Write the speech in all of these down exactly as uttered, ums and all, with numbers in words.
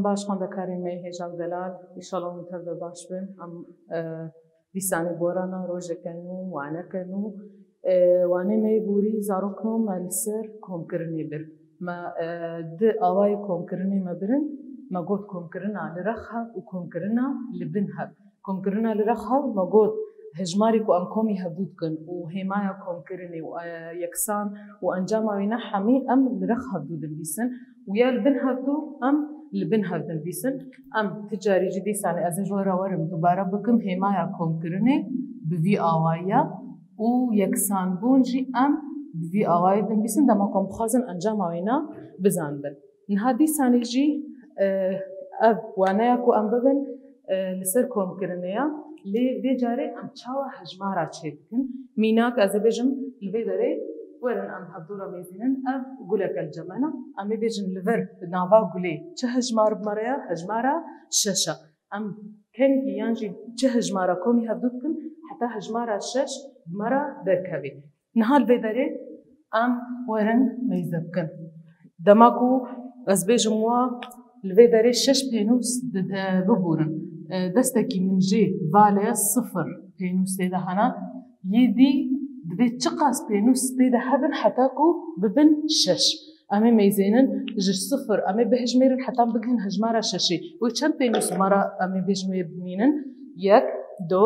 Baş xwendekarên me hêja û delal, înşallah hûn tev de baş bin. Em, e, dîsanê borana rojeke nû, waneke nû. E, wanê me yê borî zarokno me li ser komkirinê bir. Me, e, di awayê komkirinê me birin, me got komkirina li rex hev û komkirina li bin hev. Komkirina li rex hev me got hejmarê ku em komî hevdû dikin û hêmaya komkirinê û, e, yeksan û encama wî ne hemî em li rex hevdû dinivîsin û ya li bin hevdû em li bin hev dinivîsin. Em ti carî jî dîsanê ez ê ji we re werim dubare bikim hêmaya komkirinê bi vî awayiya û yeksanbûn jî em bi vî awayî dinivîsin dema ku em bixwazin encama wî ne bizanibin. Niha dîsanê jî, e, ev waneya ku em bibin, e, li ser komkirinê ya, lê vê carê em çawa hejmara çêdikin? Mînak ez ê bêjim li vê derê werin em hevdû re mêzînin, ev guleke li cem me ne. Em ê bêjin li vir bi nava gulê çi hejmar bi me re ya? Hejmara şeş e. Em kengî yan jî çi hejmara komî hevdû dikin heta hejmara şeş bi me re derkevê. Niha li vê derê em werin mêze bikin. Dema ku ez bêjim wa li vê derê şeş pênûs di-, e, biborin. E, destekî min jê vale sifir pênûs tê de hene. Yê dî divê çiqas pênûs tê de hebin heta ku bibin şeş. Em ê mêzênin ji sifir, em ê bihijmêrin heta em bigihin hejmara şeşê. Wê çend pênûs mara em ê bêjin wê bimînin? Yek, do,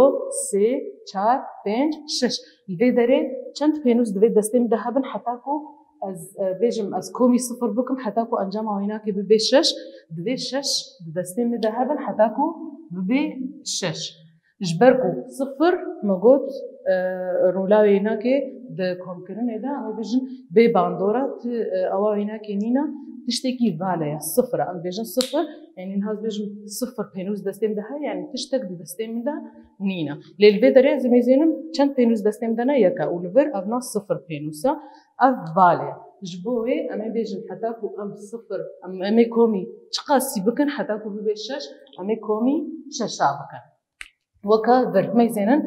sê, çar, pênc, şeş. Li vê derê çend pênûs divê destê min de hebin heta ku ez, e, bêjim ez komî sifir bikim heta ku encama wînakê bibe şeş? Divê şeş di destê min de hebin heta ku bibe şeş. Ji ber ku sifir me got, e, rola wênakê di komkirinê de, em ê bêjin bê bandora, ti, e, awa wênakê nîne, tiştekî vale ye, sifir e. Em bêjin sifir, yanî niha ez bêjim sifir pênûs destê min de heye, yanî tiştek di destê min de nîne. Lê li vê derê ez ê mêzênim çend pênûs destê min de ne, yek e û li vir ev na sifir pênûs e, ev vale ye. Ji bo wê em ê bêjin heta ku em sifir, em, em ê komî çiqasî bikin heta ku bibe şeş, em ê komî şeşa bikin. Weke vir mêzênin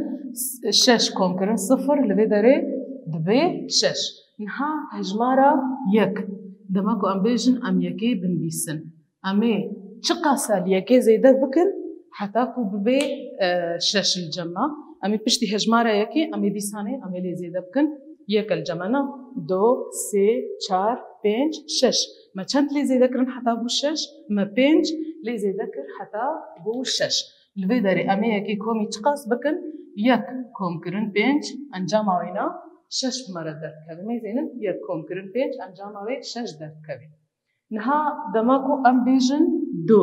şeş komkirin sifir li vê derê dibe şeş. Niha hejmara yek. Dema ku em bêjin em yekê binivîsin. Em ê çiqas li yekê zêde bikin heta ku bibe, e, şeş li cem me. Em ê piştî hejmara yekê em ê dîsanê em ê lê zêde bikin. Yek li cem me ne, do, sê, çar, pênc, şeş. Me çend lê zêde kirin heta bû şeş? Me pênc lê zêde kir heta bû şeş. Li vê derê em ê yekê komî çiqas bikin? Yek komkirin pênc, encama wê ne şeş bi me re derdikeve. Mêzênin yek komkirin pênc, encama wê şeş derdikeve. Niha dema ku em bêjin do.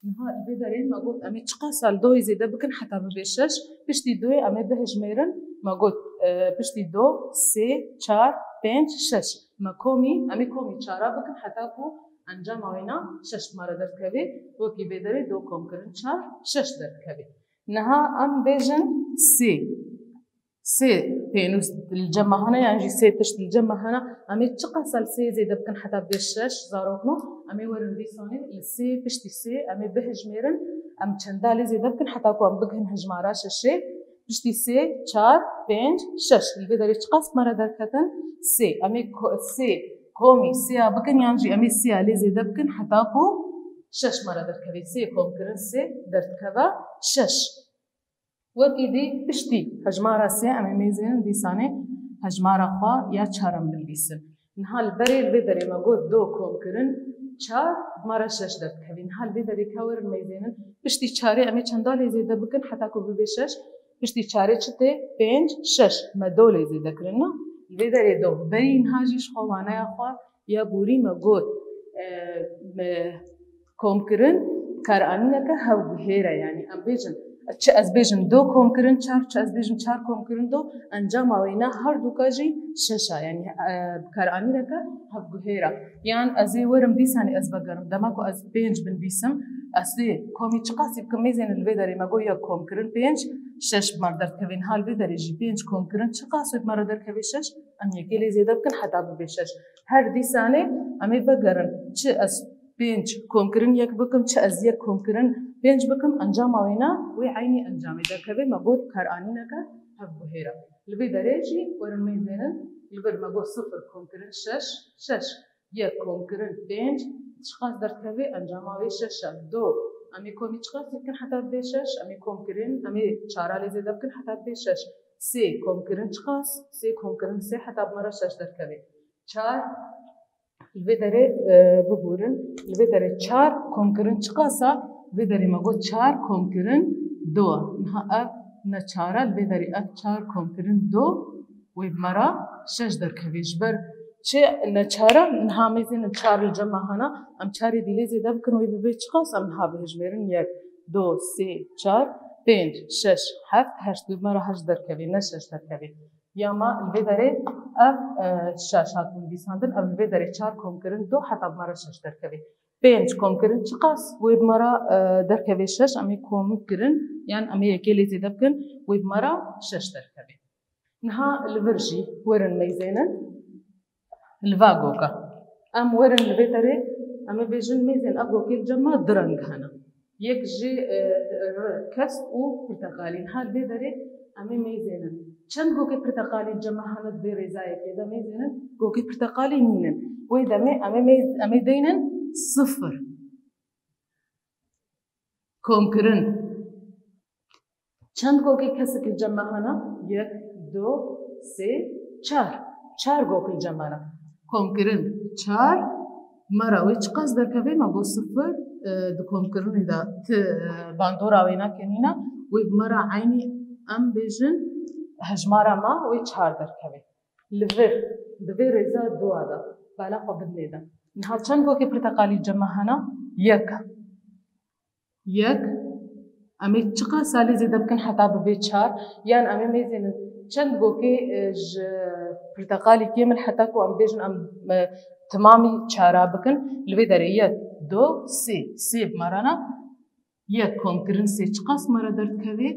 Niha li vê derê me got em ê çiqas li doyê zêde bikin heta bibe şeş. Piştî doyê em ê bihijmêrin. Me got, e, piştî do, sê, çar, pênc, şeş. Me komî, em ê komî çara bikin heta ku encama wê ne şeş bi me re derdikeve. Wekî vê derê do komkirin çar, şeş derdikeve. Niha em bêjin sê. Sê pênûs li cem me hene, yan jî sê tişt li cem me hene. Em ê çiqas li sê zêde bikin heta bê şeş, zarokno? Em ê werin dîsanê li sê, piştî sê, em ê bihijmêrin. Em çenda lê zêde bikin heta ku em bigihin hejmara şeşê. Piştî sê, çar, pênc, şeş. Li vê derê çiqas me re derketin? Sê. Em ê ko-, sê komî sêya bikin, yan jî em ê sêya lê zêde bikin heta ku şeş me re derkeve. Sê komkirin sê derdikeve şeş. Wekî dî piştî hejmara sê em ê mêzênin dîsanê hejmara xwe ya çar em binivîsin. Niha li berê li vê derê me got do komkirin çar bi me re şeş derdikevî. Niha li vê derê ka werin mêzênin piştî çarê em ê çenda lê zêde bikin heta ku bibe şeş? Piştî çarê çi tê? Pênc, şeş. Me do lê zêde kirin na? Li vê derê do. Berî niha jî ji xwe waneya xwe ya borî me got, e, me komkirin karanîneke hevguhêr e. Yanî em bêjin, çi ez bêjim do komkirin çar, çi ez bêjim çar komkirin do, encama wê ne her duka jî şeş e. Yanî, e, karanîneke hevguhêr e. Yan ez ê werim dîsanê ez vegerim. Dema ku ez pênc binivîsim, ez ê komî çiqasî bikim? Mêzênin li vê derê me got yek komkirin pênc, şeş bi me re derdikeve. Niha li vê derê jî pênc komkirin çiqas wê bi me re derkeve şeş? Em yekê lê zêde bikin heta bibe şeş. Her dîsanê em ê vegerin. Çi ez pênc komkirin yek bikim, çi ez yek komkirin pênc bikim, encama wê ne, wê eynî encamê derkeve. Me got karanîneke hevguhêr e. Li vê derê jî werin mêzênin, li vir me got sifir komkirin şeş, şeş, yek komkirin pênc, Çiqas derdikeve? Encama wê şeş e. Do. Em ê komî çiqas bikin heta bê şeş? Em ê kom kirin, em ê çara lê zêde bikin heta bê şeş. Sê kom kirin çiqas? Sê kom kirin sê heta bi me re şeş derkeve. Çar. Li vê derê, e, biborin. Li vê derê çar kom kirin çiqas e? Vê derê me got çar kom kirin do. Niha ev neçar e, li vê derê ev çar kom kirin do. Wê bi me re şeş derkeve. Ji ber çi neçar e? Niha mêzênin çar li cem me hene. Em çarê dî lê zêde bikin, wê bibe çiqas? Em niha bihejmêrin: yek, do, sê, çar, pênc, şeş, heft, heşt. Wê bi me re heşt derkeve, ne şeş derkeve. Ya me li vê derê ev, e, şeş hat nivîsandin, ev li vê derê çar kom kirin do heta bi me re şeş derkeve. Pênc kom kirin çiqas? Wê bi me re, e, derkeve şeş, em ê kom kirin, yan em ê yekê lê zêde bikin, wê bi me re şeş derkeve. Niha li vir jî werin mêzênin. Li va goka. Em werin li vê derê, em ê bêjin mêzên ev gokê li cem me du reng hene. Yek jî, e, r-, kesk û pirteqalî. Niha li vê derê em ê mêzênin. Çend gokê pirteqalî li cem me hene di vê rêzayekê de? Mêzênin gokê pirteqalî nînin. Wê demê em ê mêz-, em ê deynin sifir. Komkirin. Çend gokê kesik li cem me hene? Yek, du, sê, çar. Çar gok li cem me ne. Komkirin çar. Me re wê çiqas derkeve? Me got sifir, e, di komkirinê de ti, e, bandora wê nake nîne. Wê bi me re eynî em bêjin hejmara me wê çar derkeve. Li vir, di vê rêza dua de, bala xwe bidinê de. Niha çend gokê pirteqalî li cem me hene? Yek. Yek. Em ê çiqas lê zêde bikin heta bibe çar? Yan em ê mêzênin çend gokê, e, ji pirteqalî kêm in heta ku em bêjin em, e, timamî çara bikin? Li vê derê yek, du, sê. Sê bi me re ne. Yek komkirin sê çiqas me re derdikeve?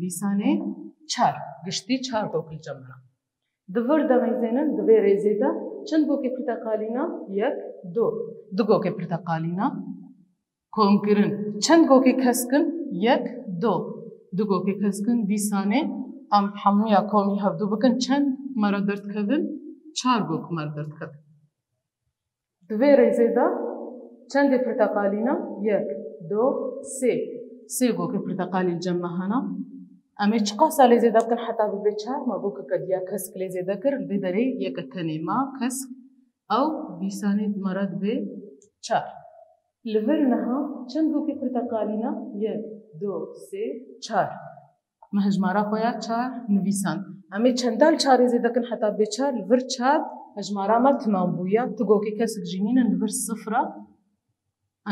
Dîsanê çar. Giştî çar gok li cem me ne. Di vir de mêzênin, di vê rêzê de çend gokê pirteqalî ne? Yek, du. Du gokê pirteqalî ne. Komkirin. Çend gokê kesk in? Yek, du. Du gokê kesk in. Dîsanê em hemiya komî hevdu bikin, çend me re derdikevin? Çar gok me re derdikevin. Di vê rêzê de çendê pirteqalî ne? Yek, du, sê. Sê gokê pirteqalî li cem me hene. Em ê çiqas lê zêde bikin heta bibe çar? Me gokeke diya kesk lê zêde kir. Li vê derê yekek tenê ma kesk. Ew dîsanê me re dibe çar. Li vir niha çend gokê pirteqalî ne? Yek, du, sê, çar. Me hejmara xwe ya çar nivîsand. Em ê çenda li çarê zêde kin heta bê çar? Li vir çar hejmara me timam bû. Ya ti gokê kesik jî nînin, li vir sifir e.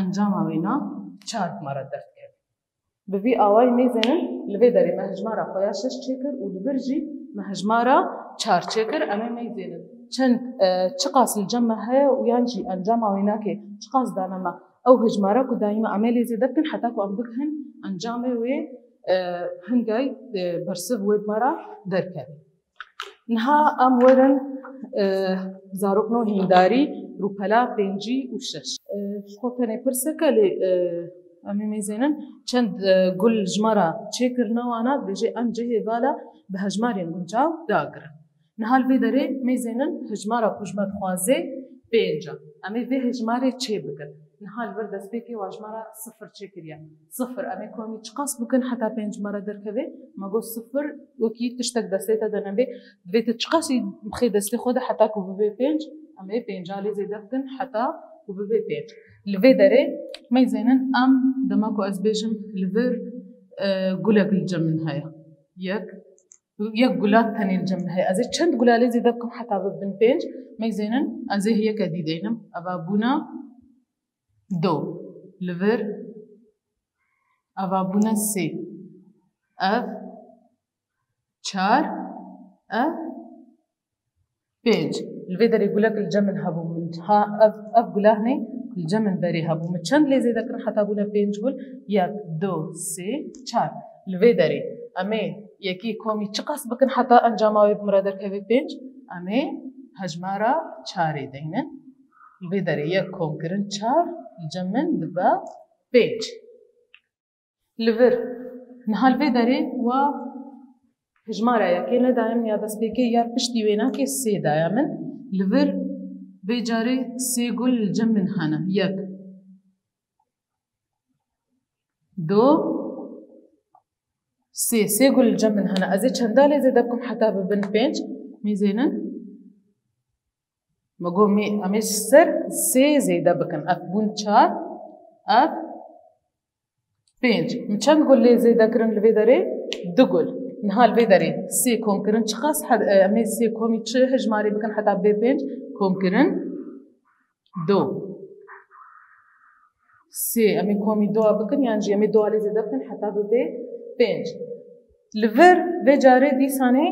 Encama wê ne çar bi me re derdikeve. Bi vî awayî mêzênin, li vê derê me hejmara xwe ya şeş çêkir û li vir jî me hejmara çar çêkir. Em ê mêzênin çend, e, çiqas li cem me heye û yan jî encama wê nake çiqas dane me. Ew hejmara ku dayî me em ê lê zêde bikin heta ku em bigihin encamê wê, e, hingay, e, bersiv wê bi me re derkeve. Niha em werin, e, zarokno hîndarî, rûpela pêncî û şeş. E, ji xwe tenê pirseke lê, e, em ê mêzênin çend, e, gul ji me re çêkirine wana, dibêje em cihê vala bi hejmarên guncaw dagirin. Niha li vê derê mêzênin hejmara ku ji me dixwaze pênc e. Em ê vê hejmarê çê bikin. Niha li vir destpêkê wa ji me re sifir çêkiriye. Sifir, em ê komî çiqas bikin heta pênc me re derkeve? Me got sifir wekî tiştek destê te de nebe. Divê tu çiqasî bixê destê xwe de heta ku bibe pênc? Em ê pênca lê zêde bikin heta ku bibe pênc. Li vê derê mêzênin em dema ku ez bêjim li vir, e, gulek li cem min heye. Yek, yek gula tenê li cem min heye. Ez ê çend gula lê zêde bikim heta bibin pênc? Mêzênin ez ê yeke dî deynim. Eva bûna do. Li vir eva bûne sê. Ev çar. Ev pênc. Li vê derê gulek li cem min hebû. Min ha ev, ev gula hinê li cem min berê hebû. Min çend lê zêde kirin heta bûne pênc gul? Yek, du, sê, çar. Li vê derê em ê yekî komî çiqas bikin heta encama wê bi min re derkeve pênc? Em ê hejmara çarê deynin. Li vê derê yek kom kirin çar, li cem min dibe pênc. Li vir. Niha li vê derê wa hejmara yekê nedaye min ya destpêkê ya piştî wê nake sê daye min. Li vir vê carê sê gul li cem min hene. Yek, Do, sê. Sê ku li cem min hene. Ez ê çenda lê zêde bikim heta bibin pênc. Mêzênin. Me got mê, em ê ser sê zêde bikin. Ev bûn çar. Ev pênc. Min çend gul lê zêde kirin li vê derê? Du gul. Niha li vê derê sê kom kirin çiqas he-, e, em ê sê komî çi hejmarê bikin heta bê pênc? Kom kirin do. Sê, em ê komî doa bikin, yan jî em ê doa lê zêde bikin heta bibe pênc. Li vir vê carê dîsanê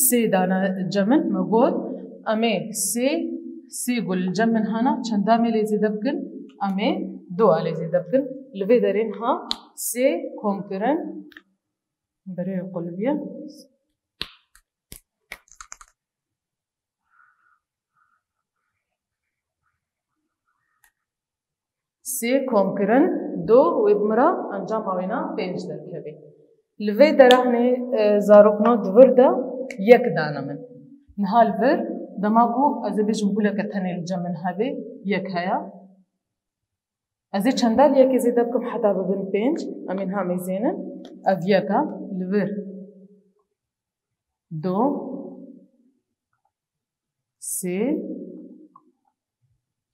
sê dane cem min, me got, em ê sê, sê gul li cem min hana, çenda em ê lê zêde bikin, em ê doa lê zêde bikin. Li vê derê niha sê kom kirin, berê qulbiye. Sê kom kirin do, wê bi min re encama wêna pênc derkeve. Li vê derehne, e, zarokno di vir de yek dane min. Niha li vir, dema ku ez ê bêjim guleke tenê li cem min hebe, yek heye. Ez ê çenda li yekê zêde bikim heta bibin pênc. Em ê niha mêzênin. Ev yek e, li vir do, sê,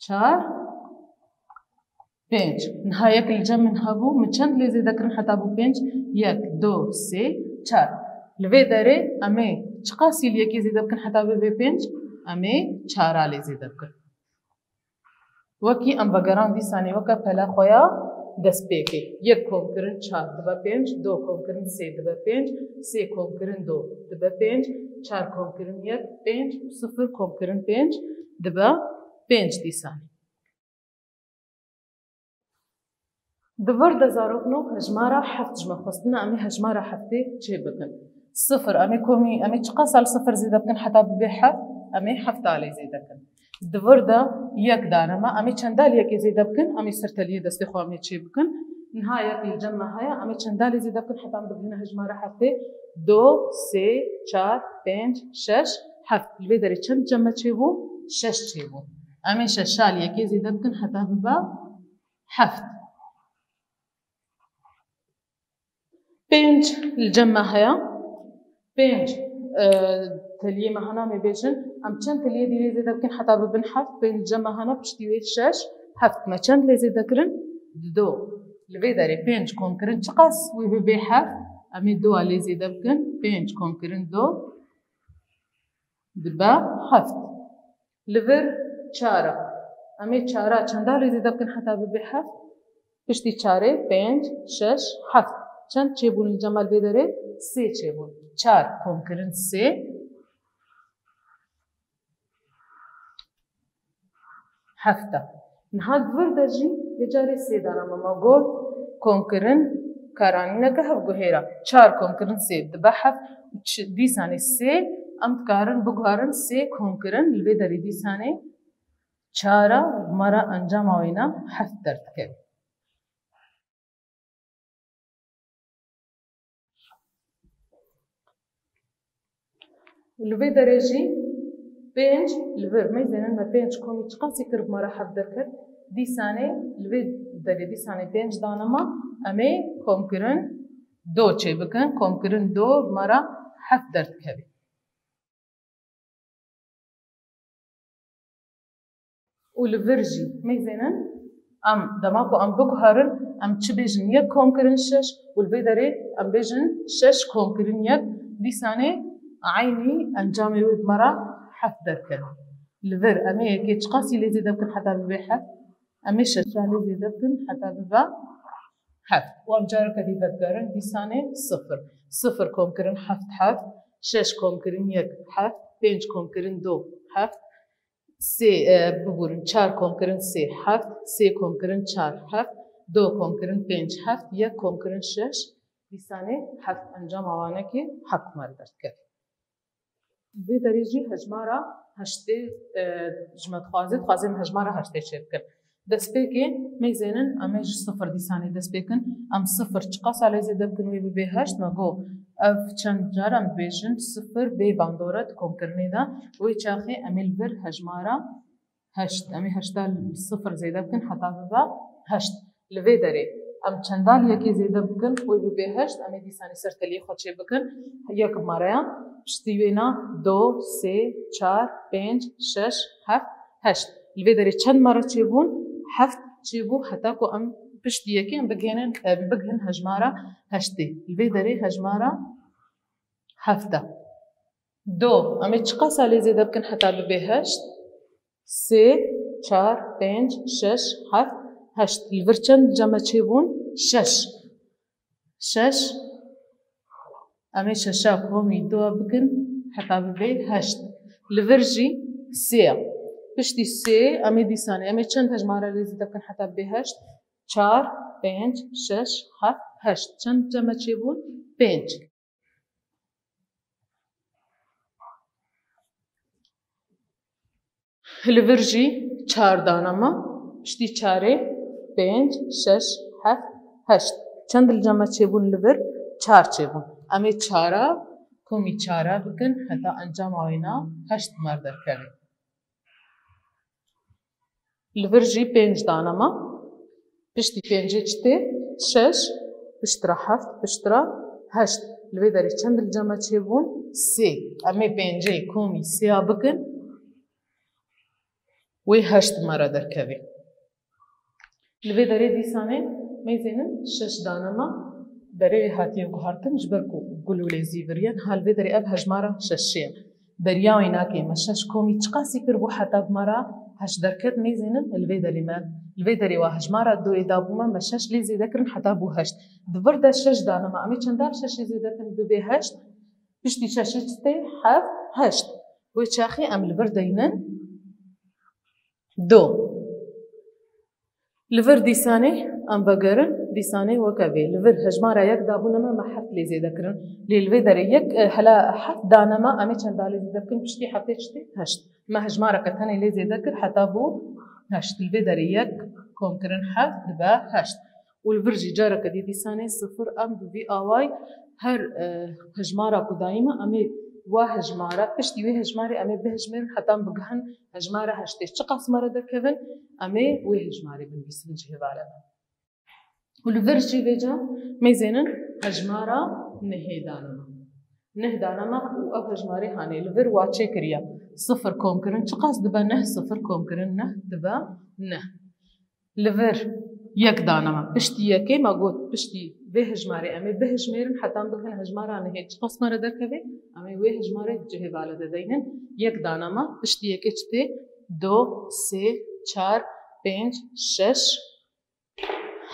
çar, pênc. Niha yek li cem min hebû, min çend lê zêde kirin heta bû pênc? Yek, do, sê, çar. Li vê derê em ê çiqasî li yekê zêde bikin heta bibe pênc? Em ê çara lê zêde bikin. Wekî em vegeran dîsanê weke pela xwe ya destpêkê. Yek kom kirin çar dibe pênc, do kom kirin sê dibe pênc, sê kom kirin do dibe pênc, çar kom kirin yek, pênc û sifir kom kirin pênc dibe pênc dîsanê. Di vir de zarokno hejmara heft ji me xwestine, em ê hejmara heftê çê bikin. Sifir, em ê komî, em ê çiqas li sifir zêde bikin heta bibe heft, em ê hefta lê zêde bikin. Di vir de yek dane me, em ê çenda li yekê zêde bikin, em ê ser teliyê destê xwe em ê çê bikin. Niha yek li cem me heye, em ê çenda lê zêde bikin heta em bigihine hejmara heftê? Do, sê, çar, pênc, şeş, heft. Li vê derê çend cem me çêbû? Şeş çêbû. Em ê şeşa li yekê zêde bikin heta bibe heft. Pênc li cem me heye. Pênc, e, teliyê me hene, em ê bêjin. Em çend teliyê dî lê zêde bikin heta bibin heft? Pênc li cem me hene, piştî wê şeş, heft. Me çend lê zêde kirin? Dido. Li vê derê pênc kom kirin çiqas wê bibe heft? Em ê dua lê zêde bikin. Pênc kom kirin do, dibe heft. Li vir çar e. Em ê çara çenda lê zêde bikin heta bibe heft? Piştî çarê pênc, şeş, heft. Çend çêbûn li cem me li vê derê? Sê çêbûn. Çar kom kirin sê, heft e. Niha di vir de jî vê carê sê dana me. Me got kom kirin karanîneke hevguhêra. Çar kom kirin sê dibe heft. Ç-, dîsanê sê em dikarin biguherin sê kom kirin. Li vê derê dîsanê çar e, me re encama wêna heft derdikeve. Li vê derê jî pênc li vir, mêzênin me pênc komî çiqasî kir, bi me re heft derket. Dîsanê li vê derê, dîsanê pênc dane me, em ê komkirin do çêbikin. Komkirin do bi me re heft derdikeve. Û li vir jî mêzênin, em dema ku em biguherin, em çi bêjin, yek kom kirin şeş û li vê derê em bêjin şeş kom kirin yek, dîsanê eynî encamê wê bi me re heft derket. Li vir em ê yekê çiqasî lê zêde bikin heta bibe heft? Em ê şeşa lê zêde bikin heta bibe heft. Û em careke dî vedigerin, dîsanê sifir. Sifir kom kirin heft heft, şeş kom kirin yek heft, pênc kom kirin do heft, sê, e, biburin, çar kom kirin sê heft, sê kom kirin çar heft, do kom kirin pênc heft, yek kom kirin şeş, dîsanê heft. Encama wanekî heft me re derdikeve. Vê derê jî hejmara heştê, e, ji me dixwaze, dixwaze em hejmara heştê çêbikin. Destpêkê mêzênin, em ê ji sifir dîsanê dest pê kin. Em sifir çiqasa lê zêde bikin wê bibe heşt? Me got, ev çend car em dibêjin, sifir bê bandor e di komkirinê de. Wê çaxê em ê li vir hejmara heşt, em ê heşta li sifir zêde bikin heta bibe heşt. Li vê derê Em çendal yekê zêde bikin, wê bibe heşt, em ê dîsanê ser teliyê xwe çêbikin. Yek bi me re ye, piştî wêna do, sê, çar, pênc, şeş, heft, heşt. Li vê derê çend me re çêbûn? Heft çêbû, heta ku em piştî yekê em bigihînin, em bigihin hejmara heştê. Li vê derê hejmara heft e. Do, em ê çiqasa lê zêde bikin heta bibe heşt? Sê, çar, pênc, şeş, heft, heşt. Li vir çend cem me çêbûn? Şeş. Şeş. Em ê şeşa komî dua bikin heta bibe heşt. Li vir jî sê ye. Piştî sê em ê dîsanê, em ê çend hejmara lê zêde bikin heta bibe heşt? Çar, pênc, şeş, heft, heşt. Çend cem me çêbûn? Pênc. Li vir jî çar dane me. Piştî çarê pênc, şeş, heft, heşt. Çend li cem me çêbûn li vir? Çar çêbûn. Em ê çara komî çara bikin heta encama wêna heşt mer derkeve. Li vir jî pênc dane me. Piştî pêncê çi tê? Şeş, piştre heft, piştre heşt. Li vê derê çend li cem me çêbûn? Sê. Em ê pêncê komî sêya bikin. Wê heşt me re derkevê. Li vê derê dîsanê mêzênin şeş dane me. Berê wê hatiye guhartin ji ber ku gul û lêzî viriye. Niha li vê derê ev hejmara şeşê ye. Beriya wê nakê me şeş komî çiqasî kiribû heta bi me re heşt derket mêzênin li vê derê me. Li vê derê wa hejmara doyê dabû me, me şeş lê zêde kirin heta bû heşt. Di vir de şeş dane me. Em ê çendal şeşê zêde kirin bibe heşt? Piştî şeşê çi tê? Heft, heşt. Wê çaxê em li vir deynin. Do. Li vir dîsanê em vegerin, dîsanê weke vê. Li vir hejmara yek dabûne me, me heft lê zêde kirin. Lê li vê derê yek, e, hela heft dane me, em ê çendalê zêde bikin, piştî heftê çi tê? Heşt. Me hejmareke tenê lê zêde kir, heta bû heşt. Li vê derê yek kom kirin heft, dibe heşt. Û li vir jî careke dî dîsanê sifir em bi vî awayî her, e, hejmara ku dayî me, em ê wa hejmara, piştî wê hejmarê em ê bihejmêrin heta em bigihin hejmara heştê. Çiqas me re derkevin, em ê wê hejmarê binivîsin cihê vale de. Û li vir jî vêca mêzênin hejmara nehê dane me. Neh dane me û ev hejmarê hanê li vir wa çêkiriye. Sifir kom kirin çiqas dibe neh, sifir kom kirin neh dibe neh. Li vir yek dane me. Piştî yekê me got, piştî vê hejmarê em ê bihejmêrin, heta em bigihin hejmara nehê. Çiqas me re derkeve? Em ê wê hejmarê cihê vale de deynin. Yek dane me. Piştî yekê çi tê? Do, sê, çar, pênc, şeş,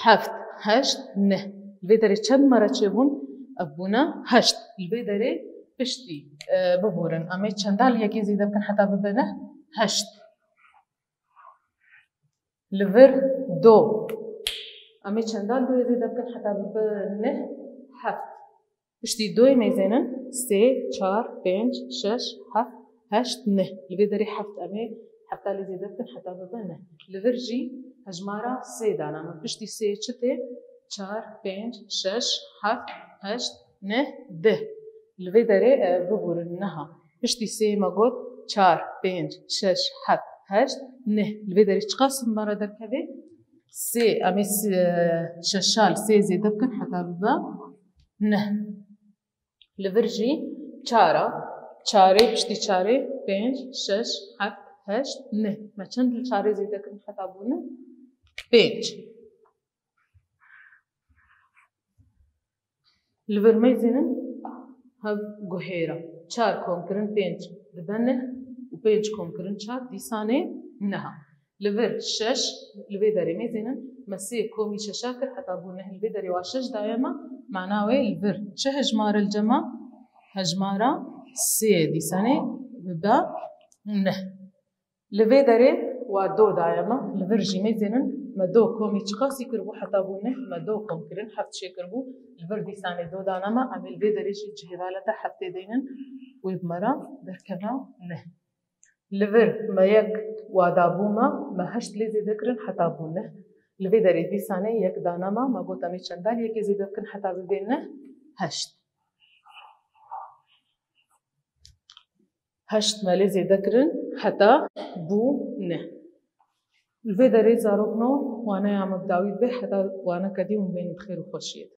heft, heşt, neh. Li vê derê çend me re çêbûn? Ev bûne heşt. Li vê derê piştî, e, biborin. Em ê çendal yekê zêde bikin heta bibe neh? Heşt. Li vir do. Em ê çendal doyê zêde bikin heta bibe neh? Heft. Piştî doyê mêzênin sê, çar, pênc, şeş, heft, heşt, neh. Li vê derê heft em ê hefta lê zêde bikin heta bibe neh. Li vir jî hejmara sê dane me. Piştî sê çi tê? Çar, pênc, şeş, heft, heşt, neh, deh. Li vê derê, e, biborin niha. Piştî sê me got çar, pênc, şeş, heft, heşt, neh. Li vê derê çiqas me re derkeve? Sê, em ê s-, e, şeşal sê zêde bikin heta bibe neh. Li vir jî çar e. Çarê piştî çarê pênc, şeş, heft, heşt, neh. Me çend li çarê zêde kirin heta bûne? Pênc. Li vir mêzênin hev guhêra. Çar kom kirin pênc dibe neh û pênc kom kirin çar dîsanê neh e. Li vir şeş, li vê derê mêzênin me sê komî şeşa kir heta bû neh. Li vê derê wa şeş daye me, mana wê li vir çi hejmare li cem e? Hejmara sê dîsanê bibe neh. Li vê derê wa do daye me, li vir jî mêzênin me do komî çiqasî kiribû heta bû neh, me do kom kirin, heft çêkiribû, li vir dîsanê do dane me, em ê li vê derê jî cihê valeta heftê deynin, wê bi me re derkeve neh. Li vir me yek wa dabû me, me heşt lê zêde kirin heta bû neh. Li vê derê dîsanê yek dane me, me got em ê çendal yekê zêde bikin heta bibe neh, heşt. Heşt me lê zêde kirin heta bû neh. Li vê derê zarokno waneya me bi dawî dibe heta waneke dî hûn bên bi xêr û xweşiyê de.